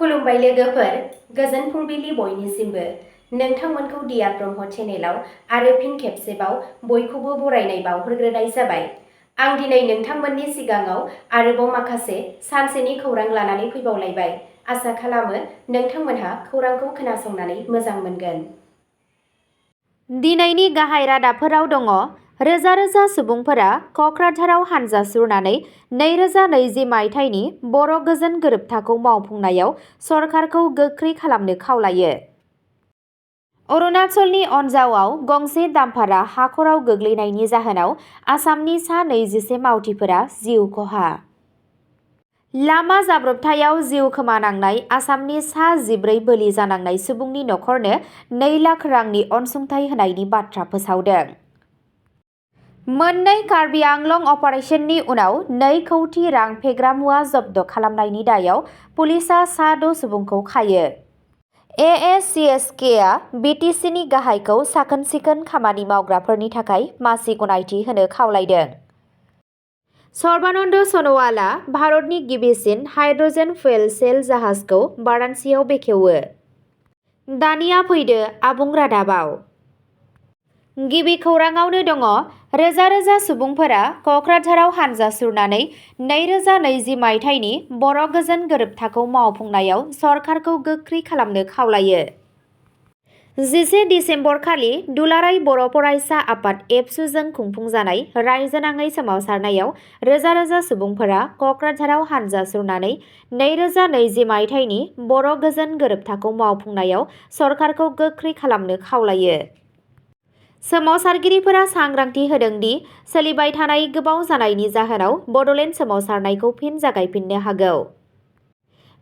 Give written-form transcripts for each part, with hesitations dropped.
खुलुमबाय लोगोफोर, गोजोन फुंबिलि बयनिसिमबो। नोंथांमोनखौ दिया ब्रह्म चेनेलाव आरो फिन खेबसेबाव बयखौबो बरायनाय बावहरग्रोनाय जाबाय। आं दिनै नोंथांमोननि सिगाङाव आरोबाव माखासे सानसेनि खौरां लानानै फैबावलायबाय। आसा खालामो नोंथांमोनहा खौरांखौ खोनासंनानै मोजां मोनगोन। दिनैनि गाहाय रादाबफोराव दङ। रोजा रोजा सुबुंफोरा क'क्राझाराव हानजा सुरनानै 2020 मायथाइनि बर' गोजोन गोरोबथाखौ मावफुंनायाव सरकारखौ गोख्रै खालामनो खावलायो। अरुणाचलनि अनजावआव गंसे दाम्पारा हाखराव गोग्लैनायनि जाहोनाव आसामनि सा 21 मावथिफोरा जिउ खहा। लामा जाब्रबथायाव जिउ खोमानांनाय आसामनि सा 14 बोलि जानांनाय सुबुंनि नखरनो 2 लाख रांनि अनसुंथाइ होनायनि बाथ्रा फोसावदों। मोननै कार्बि आंलं अपारेसननि उनाव 2 कौटि रां फेग्रा मुवा जब्द खालामनायनि दायाव पुलिसआ सा 6 सुबुंखौ खायो। एएससिएसकेआ बिटिसिनि गाहायखौ साखोन-सिखोन खामानि मावग्राफोरनि थाखाय मासि गनायथि होनो खावलायदों। सर्बानन्द सन'वालआ भारतनि गिबिसिन हाइड्रजेन फुएल सेल जाहाजखौ वाराणसीआव बेखेवो। दानिया फैदो आबुं रादाबाव। गिबि खौराङावनो दङ। रोजा रोजा सुबुंफोरा क'क्राझाराव हानजा सुरनानै 2020 मायथाइनि बर' गोजोन गोरोबथाखौ मावफुंनायाव सरकारखौ गोख्रै खालामनो खावलायो। 11 दिसेम्बर खालि दुलाराय बर' फरायसा आफाद एबसुजों खुंफुंजानाय रायजोनाङै सोमावसारनायाव रोजा रोजा सुबुंफोरा क'क्राझाराव हानजा सुरनानै 2020 मायथाइनि बर' गोजोन गोरोबथाखौ मावफुंनायाव सरकारखौ गोख्रै खालामनो खावलायो। सोमावसारगिरिफोरा सांग्रांथि होदों दि सोलिबाय थानाय गोबाव जानायनि जाहोनाव बड'लेण्ड सोमावसारनायखौ फिन जागायफिननो हागौ।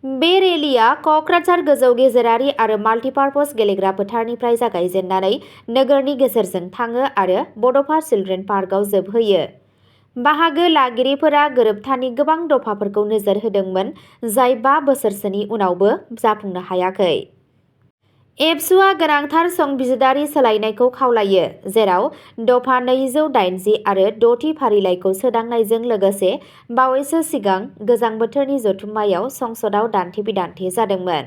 बे रेलिआ क'क्राझार गोजौ गेजेरारि आरो माल्टिपार्पज गेलेग्रा फोथारनिफ्राय जागायजेन्नानै नोगोरनि गेजेरजों थाङो आरो बड'फा चिलड्रेन पार्कआव जोबहैयो। बाहागो लागिरिफोरा गोरोबथानि गोबां दफाफोरखौ नोजोर होदोंमोन जाय 5 बोसोरसोनि उनावबो जाफुंनो हायाखै। एबसुआ गोनांथार संबिजिदारि सोलायनायखौ खावलायो, जेराव दफा 280 आरो 6थि फारिलाइखौ सोदांनायजों लोगोसे बावैसो सिगां गोजां बोथोरनि जथुम्मायाव संसदआव दान्थे-बिदान्थे जादोंमोन।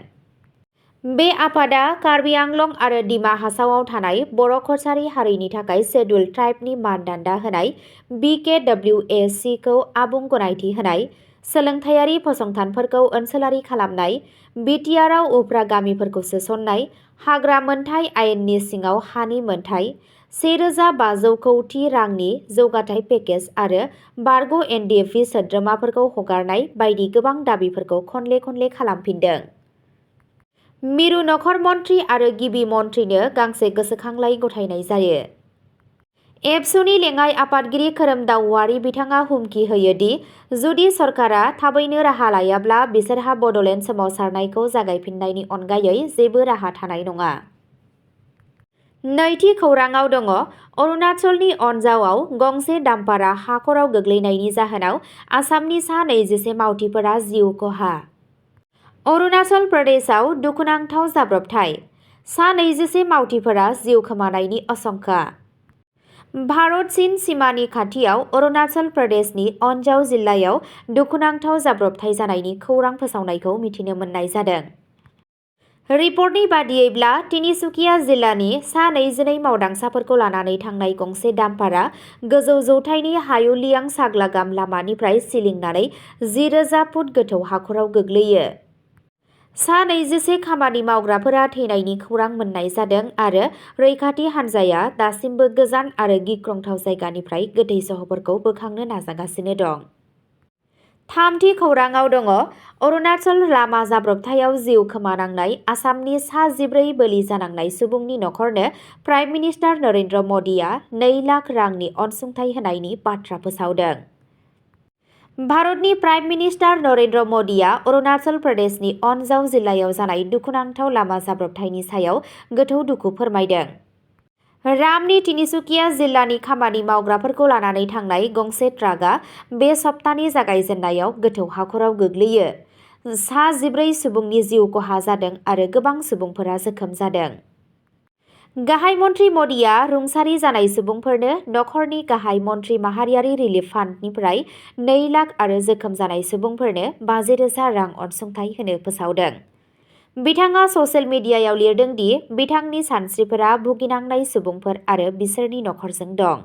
बे आफादा कार्बि आंलं आरो दिमा हासावआव थानाय बर' कछारी हारिनि थाखाय शेड्युल ट्राइबनि मानदान्दा होनाय BKWAC खौ आबुं गनायथि होनाय, सोलोंथायारि फसंथानफोरखौ ओनसोलारि खालामनाय, बिटिआरआव उफ्रा गामिफोरखौ सोसननाय, हाग्रा मोनथाय आयेननि सिङाव हानि मोनथाय, 1500 कौटि रांनि जौगाथाय पेकेज आरो बारग' एनडिएफबि सोद्रोमाफोरखौ हगारनाय बायदि गोबां दाबिफोरखौ खनले खनले खालामफिनदों। मिरु नखर मन्थ्रि आरो गिबि मन्थ्रिनो गांसे गोसोखांलाइ गथायनाय जायो। एबसुनि लेङाइ आफादगिरि खोरोमदाव औवारी बिथाङा हुमखि होयो दि जुदि सरकारा थाबैनो राहा लायाब्ला बिसोरहा बड'लेण्ड सोमावसारनायखौ जागायफिन्नायनि अनगायै जेबो राहा थानाय नङा। नैथि खौराङाव दङ। अरुणाचलनि अनजावआव गंसे दाम्पारा हाखराव गोग्लैनायनि जाहोनाव आसामनि सा 21 मावथिफोरा जिउ खहा। अरुणाचल प्रदेशआव दुखुनांथाव जाब्रबथाय। सा 21 मावथिफोरा जिउ खोमानायनि आशंका। भारत-चीन सिमानि खाथियाव अरुणाचल प्रदेशनि अनजाव जिल्लायाव दुखुनांथाव जाब्रबथाय जानायनि खौरां फोसावनायखौ मिथिनो मोननाय जादों। रिपर्टनि बादियैब्ला तिनिसुकिया जिल्लानि सा 22 मावदांसाफोरखौ लानानै थांनाय गंसे दाम्पारा गोजौ जौथायनि हायुलियां साग्लागाम लामानिफ्राय सिलिंनानै 10,000 फुट गोथौ हाखराव गोग्लैयो। सा 21 खामानि मावग्राफोरा थैनायनि खौरां मोन्नाय जादों आरो रैखाथि हान्जाया दासिमबो गोजान आरो गिख्रंथाव जायगानिफ्राय गोथै सहफोरखौ बोखांनो नाजागासिनो दं। थामथि खौराङाव दङ। अरुणाचल लामा जाब्रबथायाव जिउ खोमानांनाय आसामनि सा 14 बोलि जानांनाय सुबुंनि नखरनो प्राइम मिनिस्टार नरेन्द्र मदिआ 2 लाख रांनि अनसुंथाइ होनायनि बाथ्रा फोसावदों। भारतनि प्राइम मिनिस्टार नरेन्द्र मदिआ अरुणाचल प्रदेशनि अनजाव जिल्लायाव जानाय दुखुनांथाव लामा जाब्रबथायनि सायाव गोथौ दुखु फोरमायदों। रामनि तिनिसुकिया जिल्लानि खामानि मावग्राफोरखौ लानानै थांनाय गंसे ट्राकआ बे सप्तानि जागायजेन्नायाव गोथौ हाखराव गोग्लैयो। सा 14 सुबुंनि जिउ खहा जादों आरो गोबां सुबुंफोरा जोखोम जादों। गाहाय मन्थ्रि मदिआ रुंसारि जानाय सुबुंफोरनो नखरनि गाहाय मन्थ्रि माहारियारि रिलिफ फान्डनिफ्राय 2 लाख आरो जोखोम जानाय सुबुंफोरनो 50,000 रां अनसुंथाइ होनो फोसावदों। बिथाङा ससियेल मिडियायाव लिरदों दि बिथांनि सानस्रिफोरा भुगिनांनाय सुबुंफोर आरो बिसोरनि नखरजों दं।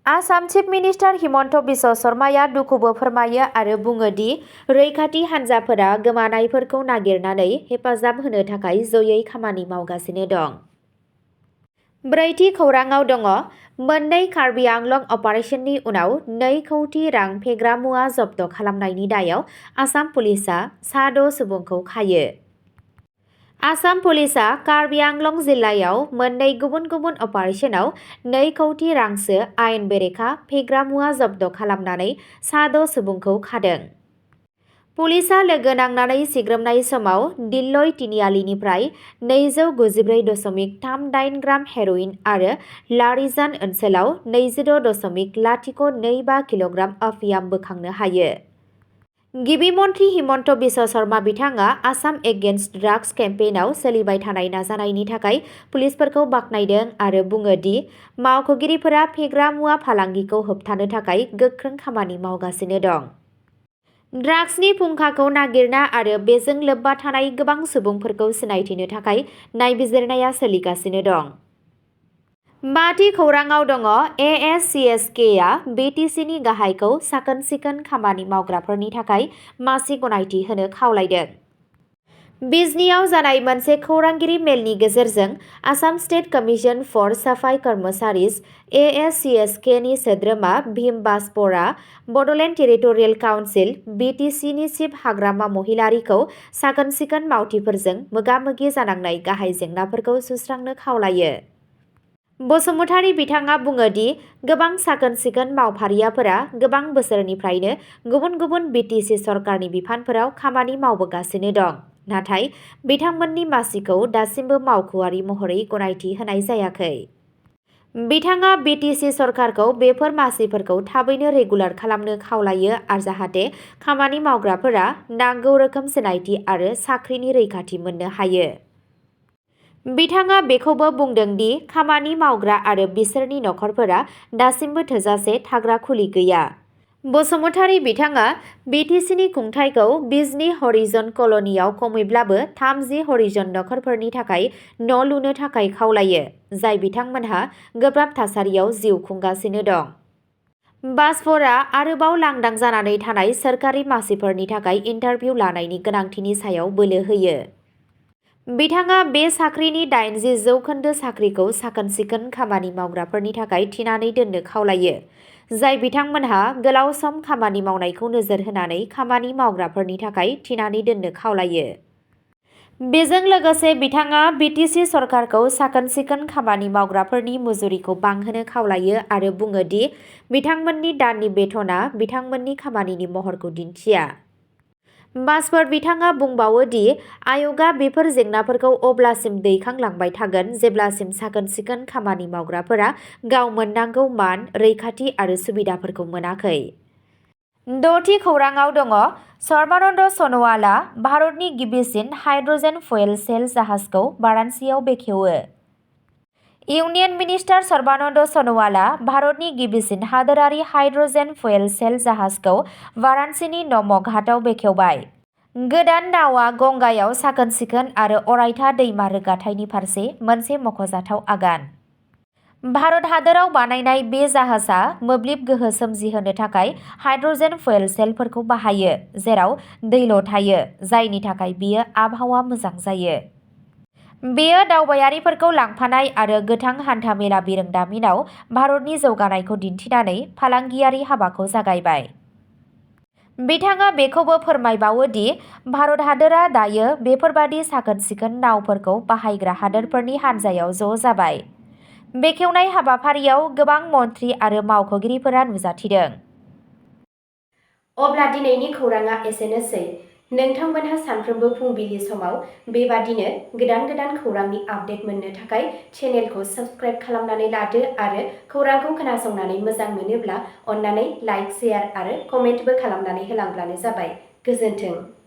आसाम चिफ मिनिस्टार हिमन्त बिश्व शर्माया दुखुबो फोरमायो आरो बुङो दि रैखाथि हान्जाफोरा गोमानायफोरखौ नागिरनानै हेफाजाब होनो थाखाय जयै खामानि मावगासिनो दं। ब्रैथि खौराङाव दङ, मोननै कार्बि आंलं अपारेशननि उनाव 2 कौटि रां फेग्रा मुवा जब्द खालामनायनि दायाव आसाम पुलिसआ सा 6 सुबुंखौ खायो। आसाम पुलिसआ कार्बि आंलं जिल्लायाव मोननै गुबुन गुबुन अपारेशनाव 2 कौटि रांसो आयेन बेरेखा फेग्रा मुवा जब्द खालामनानै सा 6 सुबुंखौ खादों। पुलिसआ लोगो नांनानै सिग्रोमनाय समाव दिल्लय तिनिआलिनिफ्राय 294.38 ग्राम हेर'इन आरो लारिजान ओनसोलाव 26.025 किल'ग्राम अफियाम बोखांनो हायो। गिबि मन्थ्रि हिमन्त बिश्व शर्मा बिथाङा आसाम एगेन्स्ट ड्राग्स केम्पेइनाव सोलिबाय थानाय नाजानायनि थाखाय पुलिसफोरखौ बाख्नायदों आरो बुङो दि मावख'गिरिफोरा फेग्रा मुवा फालांगिखौ होबथानो थाखाय गोख्रों खामानि मावगासिनो दं। ड्राग्सनि फुंखाखौ नागिरना आरो बेजों लोब्बा थानाय गोबां सुबुंफोरखौ सिनायथिनो थाखाय नायबिजिरनाया सोलिगासिनो दं। बाथि खौराङाव दङ, ASCSKआ BTCनि गाहायखौ साखोन-सिखोन खामानि मावग्राफोरनि थाखाय मासि गनायथि होनो खावलायदों। बिजनीआव जानाय मोनसे खौरांगिरि मेलनि गेजेरजों Assam state commission for Safai Karmacharis ASCSKनि सोद्रोमा भीम बाजपरा बड'लेण्ड टेरिटरियेल काउन्सिल BTCनि चिफ हाग्रामा महिलारीखौ साखोन-सिखोन मावथिफोरजों मोगा-मोगि जानांनाय गाहाय जेंनाफोरखौ सुस्रांनो खावलायो। बसुमतारी बिथाङा बुङो दि गोबां साखोन-सिखोन मावफारियाफोरा गोबां बोसोरनिफ्रायनो गुबुन गुबुन BTC सरकारनि बिफानफोराव खामानि मावबोगासिनो दं, नाथाय बिथांमोननि मासिखौ दासिमबो मावख'आरि महरै गनायथि होनाय जायाखै। बिथाङा BTC सरकारखौ बेफोर मासिफोरखौ थाबैनो रेगुलार खालामनो खावलायो जाहाथे खामानि मावग्राफोरा नांगौ रोखोम सिनायथि आरो साख्रिनि रैखाथि मोननो हायो। बिथाङा बेखौबो बुंदों दि खामानि मावग्रा आरो बिसोरनि नखरफोरा दासिमबो थोजासे थाग्रा खुलि गैया। बसुमतारी बिथाङा BTCनि खुंथायखौ बिजनी हरिजन कल'नियाव खमैब्लाबो 30 हरिजन नखरफोरनि थाखाय न' लुनो थाखाय खावलायो, जाय बिथांमोनहा गोब्राब थासारियाव जिउ खुंगासिनो दं। बाजपरा आरोबाव लांदां जानानै थानाय सोरखारि मासिफोरनि थाखाय इन्टारभिउ लानायनि गोनांथिनि सायाव बोलो होयो। बिथाङा बे साख्रिनि 80% साख्रिखौ साखोन-सिखोन खामानि मावग्राफोरनि थाखाय थिनानै दोननो खावलायो, जाय बिथांमोनहा गोलाव सम खामानि मावनायखौ नोजोर होनानै खामानि मावग्राफोरनि थाखाय थिनानै दोननो खावलायो। बेजों लोगोसे बिथाङा BTC सरकारखौ साखोन-सिखोन खामानि मावग्राफोरनि मुजुरिखौ बांहोनो खावलायो आरो बुङो दि बिथांमोननि दाननि बेथनआ बिथांमोननि खामानिनि महरखौ दिन्थिया। बाजपर बिथाङा बुंबावो दि आय'गआ बेफोर जेंनाफोरखौ अब्लासिम दैखांलांबाय थागोन जेब्लासिम साखोन-सिखोन खामानि मावग्राफोरा गाव मोननांगौ मान, रैखाथि आरो सुबिदाफोरखौ मोनाखै। द'थि खौराङाव दङ, सर्बानन्द सन'वालआ भारतनि गिबिसिन हाइड्रजेन फुएल सेल जाहाजखौ वाराणसीआव बेखेवो। इउनियन मिनिस्टार सर्बानन्द सन'वालआ भारतनि गिबिसिन हादोरारि हाइड्रजेन फुएल सेल जाहाजखौ वाराणसीनि नमक घाटआव बेखेवबाय। गोदान नावआ गंगायाव साखोन-सिखोन आरो अरायथा दैमा रोगाथायनि फारसे मोनसे मख'जाथाव आगान। भारत हादोराव बानायनाय बे जाहाजआ मोब्लिब गोहो सोमजिहोनो थाखाय हाइड्रजेन फुएल सेलफोरखौ बाहायो, जेराव दैल' थायो, जायनि थाखाय बेयो आबहावा मोजां जायो। बेयो दावबायारिफोरखौ लांफानाय आरो गोथां हान्था-मेला बिरोंदामिनआव भारतनि जौगानायखौ दिन्थिनानै फालांगियारि हाबाखौ जागायबाय। बिथाङा बेखौबो फोरमायबावो दि भारत हादोरा दायो बेफोरबादि साखोन-सिखोन नावफोरखौ बाहायग्रा हादोरफोरनि हानजायाव ज' जाबाय। बेखेवनाय हाबाफारियाव गोबां मन्थ्रि आरो मावख'गिरिफोरा नुजाथिदों। अब्ला दिनैनि खौराङा एसेनोसै। नोंथांमोनहा सानफ्रोमबो फुंबिलि समाव बेबादिनो गोदान गोदान खौरांनि आपडेट मोननो थाखाय चेनेलखौ साबस्क्राइब खालामनानै लादो आरो खौरांखौ खोनासंनानै मोजां मोनोब्ला अन्नानै लाइक, शेयार आरो कमेन्टबो खालामनानै होलांब्लानो जाबाय। गोजोन्थों।